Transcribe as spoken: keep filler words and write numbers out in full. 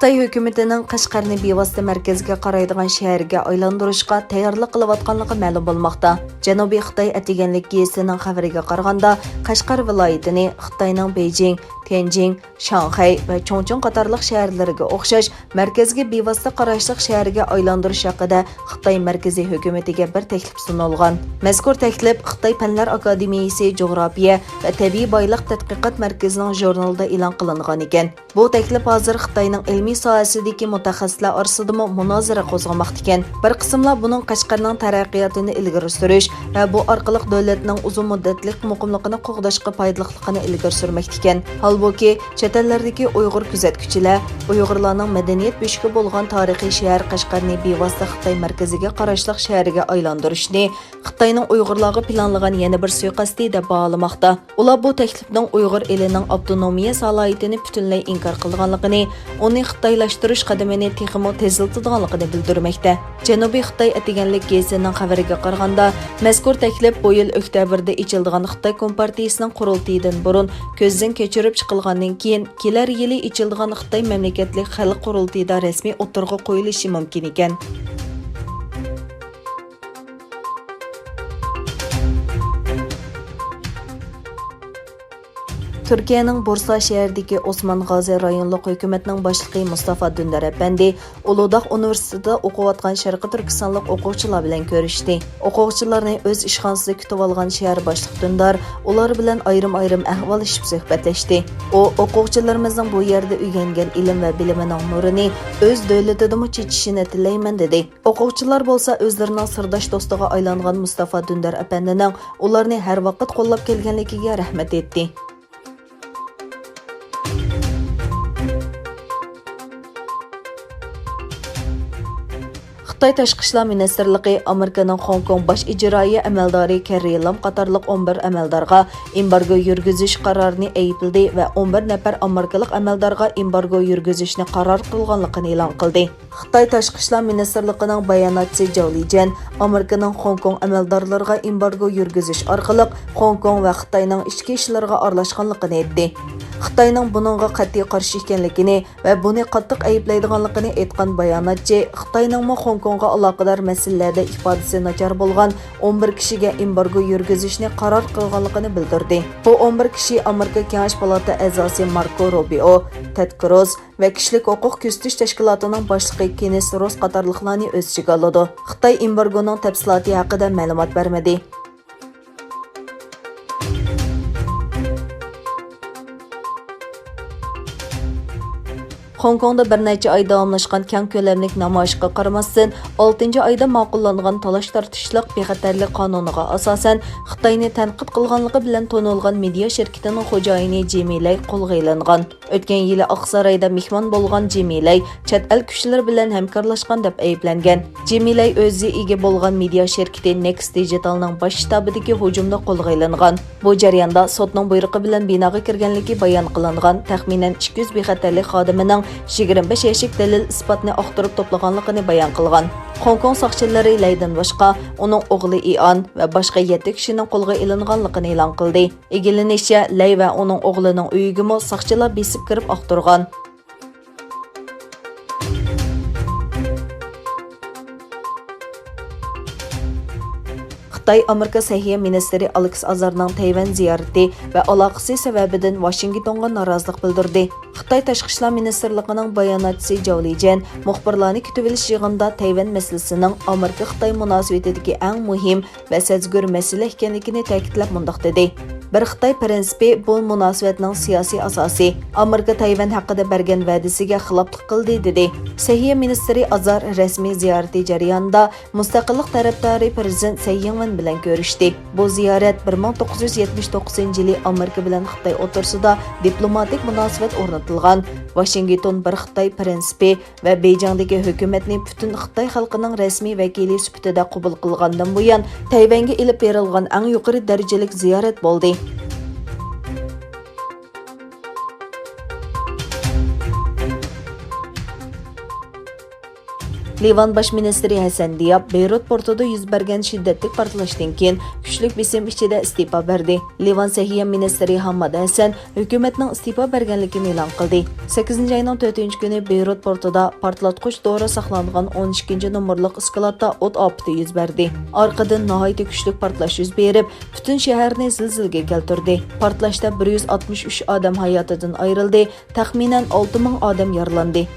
خىتاي ھۆكۈمىتىنىڭ قەشقەرنى بىۋاسىتە مەركەزگە قارايدىغان شەھەرگە ئايلاندۇرۇشقا تەييارلىق قىلىۋاتقانلىقى مەلۇم بولماقتا. جەنۇبىي خىتاي ئەتىگەنلىك گېزىتىنىڭ خەۋىرىگە قارىغاندا، قەشقەر ۋىلايىتىنى خىتاينىڭ بېيجىڭ، تيەنجىن، شاڭخەي ۋە چۇڭچىڭ قاتارلىق شەھەرلىرىگە ئوخشاش مەركەزگە بىۋاسىتە قاراشلىق شەھەرگە ئايلاندۇرۇش ھەققىدە خىتاي مەركىزىي ھۆكۈمىتىگە بىر تەكلىپ سۇنۇلغان. مەزكۇر تەكلىپ خىتاي پەنلەر ئاكادېمىيىسى جۇغراپىيە ۋە تەبىئىي بايلىق تەتقىقات مەركىزىنىڭ ژۇرنىلىدا ئېلان قىلىنغان ئىكەن. بۇ تەكلىپ ھازىر خىتاينىڭ ئىلمىي ساھەسىدىكى مۇتەخەسسىسلەر ئارىسىدىمۇ مۇنازىرە قوزغىماقتىكەن. بىر قىسىملار بۇنىڭ قەشقەرنىڭ تەرەققىياتىنى ئىلگىرى سۈرۈش ۋە بۇ ئارقىلىق دۆلەتنىڭ ئۇزۇن مۇددەتلىك مۇقىملىقىنى قوغداشقا پايدىلىقلىقىنى ئىلگىرى سۈرمەكتىكەن. ھالبۇكى، چەت ئەللەردىكى ئۇيغۇر كۆزەتكۈچىلەر ئۇيغۇرلارنىڭ مەدەنىيەت بۆشۈكى بولغان تارىخىي شەھەر قەشقەرنى بىۋاسىتە خىتاي مەركىزىگە قاراشلىق شەھەرگە ئايلاندۇرۇشنى خىتاينىڭ ئۇيغۇرلارغا پىلانلىغان يەنە بىر سۇيىقەستى دەپ باھالىماقتا. ئۇلار بۇ تەكلىپنىڭ ئۇيغۇر ئېلىنىڭ ئاپتونومىيە سالاھىيىتىنى پۈتۈنلەي ئىنكار قىلىدىغانلىقىنى، ئۇنى خىتايلاشتۇرۇش قەدىمىنى تېخىمۇ تېزلىتىدىغانلىقىنى بىلدۈرمەكتە. جەنۇبىي خىتاي ئەتىگەنلىك گېزىتىنىڭ خەۋىرىگە قارىغاندا، مەزكۇر تەكلىپ بۇ يىل ئۆكتەبىردە ئېچىلىدىغان خىتاي كومپارتىيىسىنىڭ قۇرۇلتىيىدىن بۇرۇن كۆزدىن كەچۈرۈپ چىقىلغاندىن كېيىن، كېلەر يىلى ئېچىلىدىغان خىتاي مەملىكەتلىك خەلق قۇرۇلتىيىدا رەسمىي ئوتتۇرىغا قويۇلۇشى مۇمكىن ئىكەن. تۈركىيەنىڭ بۇرسا شەھىرىدىكى ئوسمان غازى رايونلۇق ھۆكۈمەتنىڭ باشلىقى مۇستافا دۈندار ئەپەندى ئۇلۇغداغ ئۇنىۋېرسىتېتىدا ئوقۇۋاتقان شەرقىي تۈركىستانلىق ئوقۇغۇچىلار بىلەن كۆرۈشتى. ئوقۇغۇچىلارنى ئۆز ئىشخانىسىدا كۈتۈۋالغان شەھەر باشلىقى دۈندار ئۇلار بىلەن ئايرىم-ئايرىم ئەھۋاللىشىپ سۆھبەتلەشتى. ئۇ، ئوقۇغۇچىلىرىمىزنىڭ بۇ يەردە ئۆگەنگەن ئىلىم ۋە بىلىمىنىڭ نۇرىنى ئۆز دۆلىتىدىمۇ چېچىشىنى تىلەيمەن، دېدى. ئوقۇغۇچىلار بولسا ئۆزلىرىنىڭ سىرداش دوستىغا ئايلانغان مۇستافا دۈندار ئەپەندىنىڭ ئۇلارنى ھەر ۋاقىت قوللاپ كەلگەنلىكىگە رەھمەت ئېيتتى. خىتاي تاشقى ئىشلار مىنىستىرلىقى ئامېرىكىنىڭ خوڭكوڭ باش ئىجرائىيە ئەمەلدارى كەررى لام قاتارلىق ئون بىر ئەمەلدارغا ئېمبارگو يۈرگۈزۈش قارارىنى ئەيىبلىدى ۋە ئون بىر نەپەر ئامېرىكىلىق ئەمەلدارغا ئېمبارگو يۈرگۈزۈشنى قارار قىلغانلىقىنى ئېلان قىلدى. خىتاي تاشقى ئىشلار مىنىستىرلىقىنىڭ باياناتچىسى جاۋ لىجيەن ئامېرىكىنىڭ خوڭكوڭ ئەمەلدارلىرىغا ئېمبارگو يۈرگۈزۈش ئارقىلىق خوڭكوڭ ۋە خىتاينىڭ ئىچكى ئىشلىرىغا ئارىلاشقانلىقىنى ئېيتتى. خىتاينىڭ بۇنىڭغا قەتئىي قارشى ئىكەنلىكىنى ۋە بۇنى قاتتىق ئەيىبلەيدىغانلىقىنى ئېيتقان باياناتچى، خىتاينىڭمۇ خوڭكوڭغا ئالاقىدار مەسىلىلەردە ئىپادىسى ناچار بولغان ئون بىر كىشىگە ئېمبارگو يۈرگۈزۈشنى قارار قىلغانلىقىنى بىلدۈردى. بۇ ئون بىر كىشى ئامېرىكا كېڭەش پالاتا ئەزاسى ماركو روبىئو، تېد كروز، ۋە كىشىلىك ھوقۇق كۆزىتىش تەشكىلاتىنىڭ باشلىقى كېنىس روس قاتارلىقلارنى ئۆز ئىچىگە ئالىدۇ. خىتاي ئېمبارگونىڭ تەپسىلاتى ھەققىدە مەلۇمات بەرمىدى. خوڭكوڭدا بىر نەچچە ئاي داۋاملاشقان كەڭ كۆلەملىك نامايىشقا قارىماستىن، ئالتىنچى ئايدا ماقۇللانغان تالاش-تارتىشلىق بىخەتەرلىك قانۇنىغا ئاساسەن، خىتاينى تەنقىد قىلغانلىقى بىلەن تونۇلغان مېدىيا شىركىتىنىڭ خوجايىنى جىمى لەي قولغا ئېلىنغان. ئۆتكەن يىلى ئاقسارايدا مېھمان بولغان جىمى لەي چەت ئەل كۈچلىرى بىلەن ھەمكارلاشقان دەپ ئەيىبلەنگەن. جىمى لەي ئۆزى ئىگە بولغان مېدىيا شىركىتى نېكس دىجىتالنىڭ باش شتابىدىكى ھۇجۇمدا قولغا ئېلىنغان. بۇ جەرياندا سوتنىڭ بۇيرۇقى بىلەن بىناغا كىرگەنلىكى بايان قىلىنغان تەخمىنەن ئىككى يۈز بىخەتەرلىك خادىمىنىڭ يىگىرمە بەش يەشىك دەلىل-ئىسپاتنى ئاختۇرۇپ توپلىغانلىقىنى بايان قىلغان. خوڭكوڭ ساقچىلىرى لەيدىن باشقا، ئۇنىڭ ئوغلى ئىئان ۋە باشقا يەتتە كىشىنىڭ قولغا ئېلىنغانلىقىنى ئېلان قىلدى. ئىگىلىنىشىچە، لەي ۋە ئۇنىڭ ئوغلىنىڭ ئۆيىگىمۇ ساقچىلار بېسىپ كىرىپ ئاختۇرغان. خىتاي ئامېرىكا سەھىيە مىنىستىرى ئالېكس ئازارنىڭ تەيۋەن زىيارىتى ۋە ئالاقىسى سەۋەبىدىن ۋاشىنگتونغا نارازىلىق بىلدۈردى. خىتاي تاشقى ئىشلار مىنىستىرلىقىنىڭ باياناتچىسى جاۋ لىجيەن مۇخبىرلارنى كۈتۈۋېلىش يىغىنىدا تەيۋەن مەسىلىسىنىڭ ئامېرىكا-خىتاي مۇناسىۋىتىدىكى ئەڭ مۇھىم ۋە سەزگۈر مەسىلە ئىكەنلىكىنى تەكىتلەپ مۇنداق دېدى: «بىر خىتاي پىرىنسىپى بۇ مۇناسىۋەتنىڭ سىياسىي ئاساسى، ئامېرىكا تەيۋەن ھەققىدە بەرگەن ۋەدىسىگە خىلاپلىق قىلدى» دېدى. سەھىيە مىنىستىرى ئازار رەسمىي زىيارىتى جەريانىدا مۇستەقىللىق تەرەپدارى پىرېزىدېنت سەي يىڭۋېن بىلەن كۆرۈشتى. بۇ زىيارەت بىر مىڭ توققۇز يۈز يەتمىش توققۇزىنچى يىلى ئامېرىكا بىلەن خىتاي ئوتتۇرىسىدا دىپلوماتىك مۇناسىۋەت ئورنىتىلغان، ۋاشىنگتون بىر خىتاي پىرىنسىپى ۋە بېيجىڭدىكى ھۆكۈمەتنى پۈتۈن خىتاي خەلقىنىڭ رەسمىي ۋەكىلى سۈپىتىدە قوبۇل قىلغاندىن بۇيان، تەيۋەنگە ئېلىپ بېرىلغان ئەڭ يۇقىرى دەرىجىلىك زىيارەت بولدى. لىۋان باش مىنىستىرى ھەسەن دىياب بېيرۇت پورتىدا يۈز بەرگەن شىددەتلىك پارتلاشتىن كېيىن كۈچلۈك بېسىم ئىچىدە ئىستېپا بەردى. لىۋان سەھىيە مىنىستىرى ھامماد ھەسەن ھۆكۈمەتنىڭ ئىستېپا بەرگەنلىكىنى ئېلان قىلدى. سەككىزىنچى ئاينىڭ تۆتىنچى كۈنى بېيرۇت پورتىدا پارتلاتقۇچ دورا ساقلانغان ئون ئىككىنچى نومۇرلۇق ئىسكىلاتتا ئوت ئاپىتى يۈز بەردى. ئارقىدىن ناھايىتى كۈچلۈك پارتلاش يۈز بېرىپ، پۈتۈن شەھەرنى زىلزىلىگە كەلتۈردى. پارتلاشتا بىر يۈز ئاتمىش ئۈچ ئادەم ھاياتىدىن ئايرىلدى، تەخمىنەن ئالتە مىڭ ئادەم يارىلاندى.